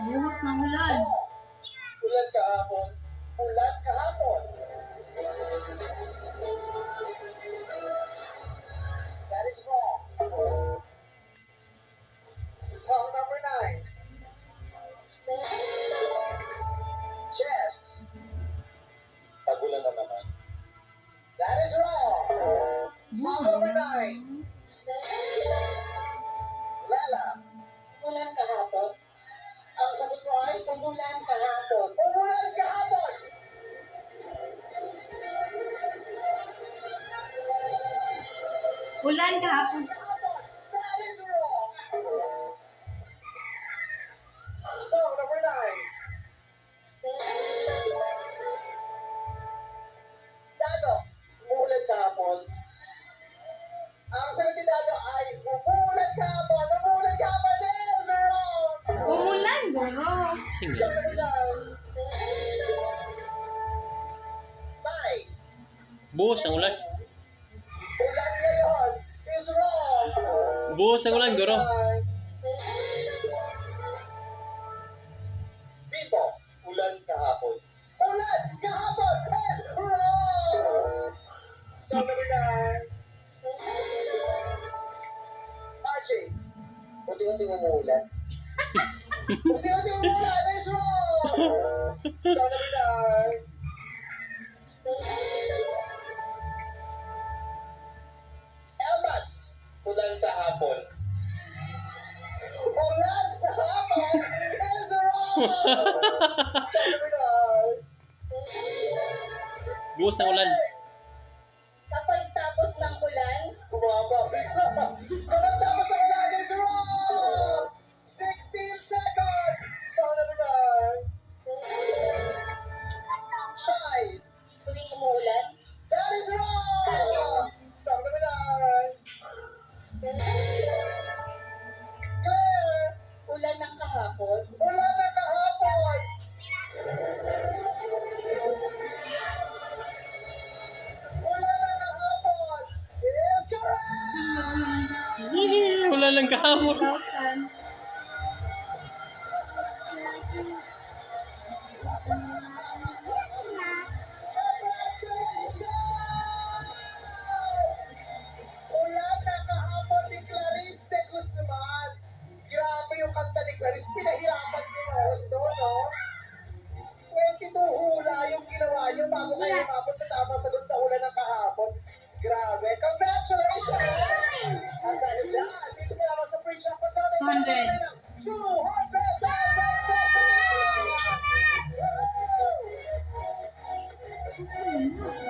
Buhos ng ulan. Mo. Ulan kahapon. Ulan kahapon. That is wrong. Song number 9. Chess. Tagulan na naman. That is wrong. Song number 9. Lela. Umulan kahapon. Ang sagot mo ay Umulan kahapon. umulan kahapon. Ulan kahapon. Kahapon. That is wrong. Song number 9. Dado. Umuulan kahapon. Ang sagot ni Dado ay umuulan kahapon. Umuulan kahapon is wrong. Umulan, guro. Sige. Song number 9. Mai. Buhos ang ulan. Ulan ngayon is wrong. Buhos ang ulan, guro. Bibo. Ulan kahapon. Ulan kahapon is wrong. Song number 9. RJ. Unti-unting umuulan. Unti-unti umulan is wrong. Song number 9. Elmats. Ulan sa hapon. Ulan sa hapon is wrong. Song number 9. Buhos ng ulan. Kapag tapos ng ulan, Bumaba. Kapag tapos ang ulan is wrong! 16 seconds! Song number 9. Shy. Tuwing umuulan, That is wrong! Song number 9. Claire. Ulan ng kahapon. Ulan na kahapon! Ulan na kahapon! Is correct! Yee, ulan lang kahapon. Lautan. Congratulations! Ulan na kahapon ni Clarice de Guzman. Grabe yung kanta ni Clarice. Pinahirapan din ang host doon, no? 22 hula yung ginawa niyo bago kayo umabot sa tamang sagot na ulan ng kahapon. Grabe. Congratulations! Ang dahil dyan, dito pa naman sa free jackpot natin. 200. 200,000 pesos! Ano?